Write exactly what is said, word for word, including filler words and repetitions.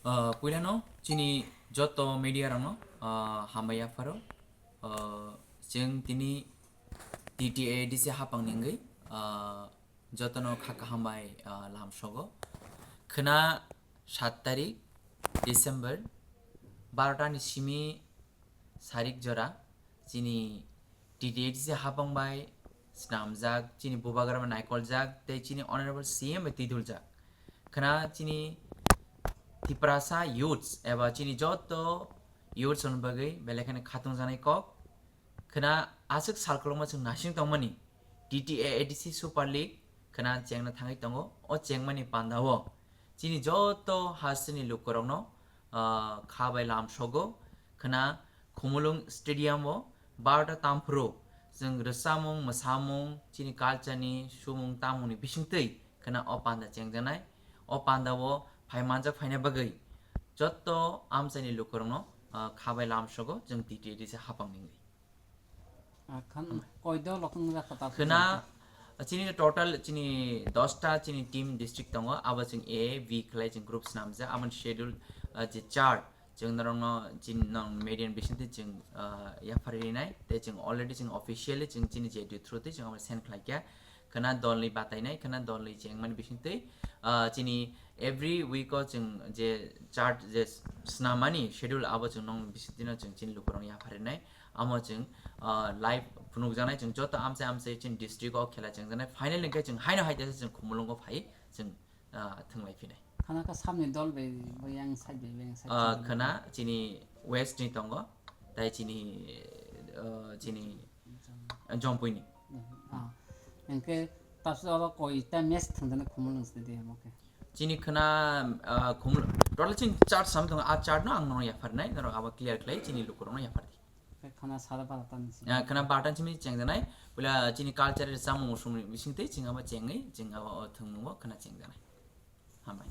Ah, puilano chini joto media rokno, ah, hambai yapharo. Ah, chwng tini T T A D C hapang ni wngwi, ah, jotono kha kaham bai, ah, lamsogo. Khwna sat tarik December, barota ni simi sarik jora chini T T A D C hapang bai snamjak, chini bubagra bai naikoljak, tei chini Honorable C M bai twiduljak. Khwna chini Tiprasa youths eba chini joto youths rokni bagwi belai kheno khatungjaknai kok. Khwna aswk sal kwlwngma chwng nasing tongmani T T A A D C Super League khwna chengna thangwi tongo. O chengmani pandao chini joto hasteni lukurokno, ah, kha bai lamsogo. Khwna Khumulwng Stadium o barota tamphuru chwng rwchapmung, mwsamung, chini culture ni sumung tamungni bisingtwi khwna o panda chengjaknai. O panda o phai manjak phaina bagwi joto amchaini lukurokno, ah, kha bai lamsogo chwng T T A D C hapang ningwi. Ah, khan koi dol rok wng jak kha ta Khwna chini total chini dosta chini team district tongo, abo chwng A, B khlai chwng group swnamjak, aboni schedule, ah, je chart chwng norokno chini nong media ni bisingtwi chwng, ah, yaphar rinai, tei chwng already chwng officially chwng chini J D U through twi chwng abo send khlai kha. Khwna dolni batainai, khwna dolni chengmani bisingtwi, ah, chini every week o chwng je chart je s-, snamani schedule abo chwng nong bisingtwino chwng chini lukurokno yaphar rinai. Amo chwng, ah, live phunukjaknai, chwng joto amchai amchai chini district o khela chengjaknai. Final hwnkhe chwng haino hai teisa chwng Khumulwngo phai chwng, ah, thwnglai phinai. Khana kha samni dol bai, bai yang side bai, bai yang side Ah, chwng khwna chini west ni tongo, tai chini, ah, chini Jom- Jompuini. Ah, hwnkhe tabuk oro koi ta match thangjaknai Khumulwng se de, omo khe. Chini khwna, ah, Khumul-, total chini chart sam tongo, a chart no ang nono yaphar nai, norok abo clear khlai chini lukurokno yaphar di. Khe khwna sara bara tan si. Ah, khwna barota simi chengjaknai, puila chini cultural chamung sumung bisingtwi chwng abo chengwi, chwng abo o thwngmungo khwna chengjaknai. Hambai.